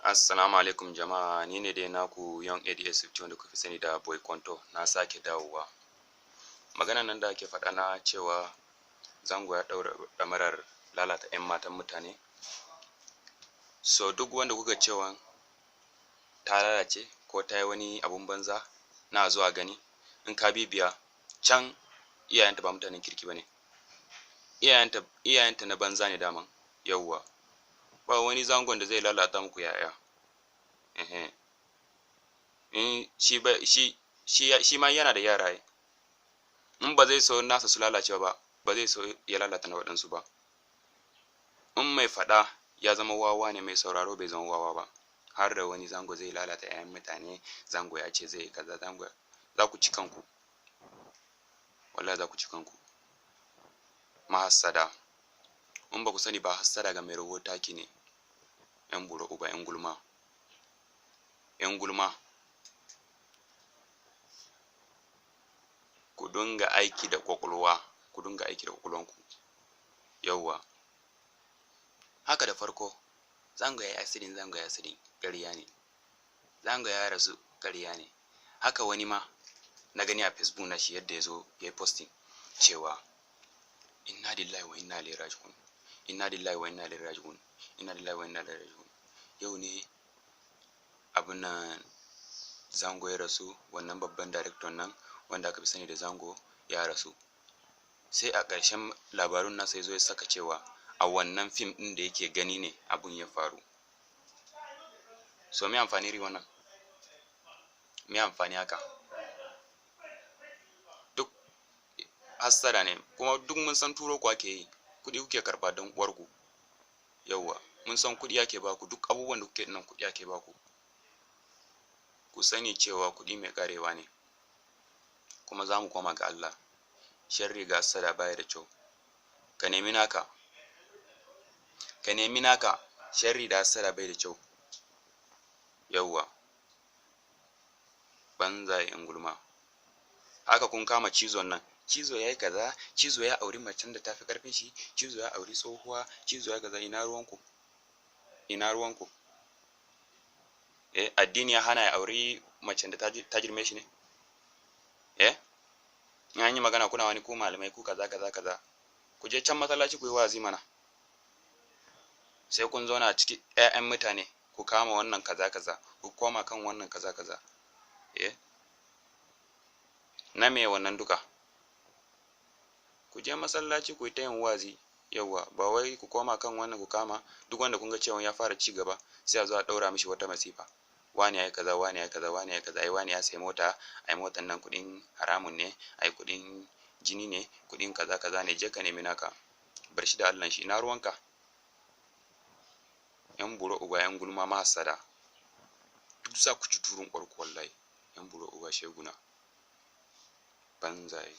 Assalamu alaikum jama'a, ni ne dai naku Young ADS 50 wanda kuka fi sani da Boy Kwanto. Na sake dawowa. Maganan nan da ake faɗa na cewa Zango ya ɗaura ɗamarar lalata 'yan matan mutane. So duk wanda kuka cewa ta lalace ko ta yi wani abun banza na zuwa gani, in ka bibiya can, iyayenta ba mutanen kirki ba ne. Iyayenta na banza ne daman, yawwa. Ba wani zangon da zai lalata muku yaya. Ehe. In shi ba shi shi shi ma yana da yara ai. In ba zai so nasa su lalace ba, ba zai so ya lalata na waɗansu ba. In mai faɗa ya zama wawa ne, mai sauraro bai zama wawa ba. Har da wani zango zai lalata 'ya'yan mutane, zango ya ce zai yi kaza, zango za ku ci kanku. Wallahi za ku ci kanku. Mahassada. In ba ku sani ba, hassada ga mai rabo taki ne. 'Yan bura uba, 'yan gulma. 'Yan gulma. Ku dinga aiki da ƙwaƙwalwa, ku dinga aiki da ƙwaƙwalwanku. Yawwa. Haka da farko, Zango ya yi accident, Zango ya yi accident, ƙarya ne. Zango ya rasu, ƙarya ne. Haka wani ma na gani a Facebook na shi yadda ya zo ya yi posting cewa inna lillahi wa inna ilaihi raji'un, inna lillahi wa inna ilaihi raji'un, inna lillahi wa inna ilaihi raji'un. Yau ne abun nan Zango ya rasu, wannan babban director nan wanda aka fi sani da Zango ya rasu. Sai a ƙarshen labarun nasa ya zo ya saka cewa a wannan fim ɗin da yake gani ne abun ya faru. So me amfani irin wannan? Me amfani haka? Duk hassada ne, kuma duk mun san turo ku ake yi, kuɗi kuke karɓa don uwarku. Yawwa, mun san kuɗi ake baku, duk abubuwan da kuke nan kuɗi ake baku. Ku sani cewa kuɗi mai ƙarewa ne, kuma za mu koma ga Allah. Sharri ga hassada baya da kyau. Ka nemi naka. Ka nemi naka, sharri da hassada bai da kyau. Yawwa. Banzaye 'yan gulma. Haka kun kama cizon nan. Cizo ya yi kaza, cizo ya auri macen da ta fi ƙarfin shi, cizo ya auri tsohuwa, cizo ya kaza, ina ruwanku? Ina ruwanku? Eh, addini ya hana ya auri macen da ta girme shi ne? Eh? In an yi magana kuna wani ku malamai, ku kaza kaza kaza. Ku je can masallaci ku yi wa'azi mana. Sai kun zauna a cikin 'ya'yan mutane ku kama wannan kaza kaza, ku koma kan wannan kaza kaza. Eh? Na me wannan duka? Ku je masallaci ku yi ta yin wa'azi, yawwa, ba wai ku koma kan wannan ku kama duk wanda kun ga cewa ya fara ci gaba sai a zo a ɗaura mishi wata masifa. Wane ya yi kaza, wane ya yi kaza, wane ya yi kaza, ai wane ya sayi mota, ai motan nan kuɗin haramun ne, ai kuɗin jini ne, kuɗin kaza kaza ne, je ka nemi naka. Bar shi da Allahn shi, ina ruwanka? 'Yan bura uba, 'yan gulma, mahassada. Duk za ku ci turun uwarku wallahi. 'Yan bura uba sheguna. Banzaye.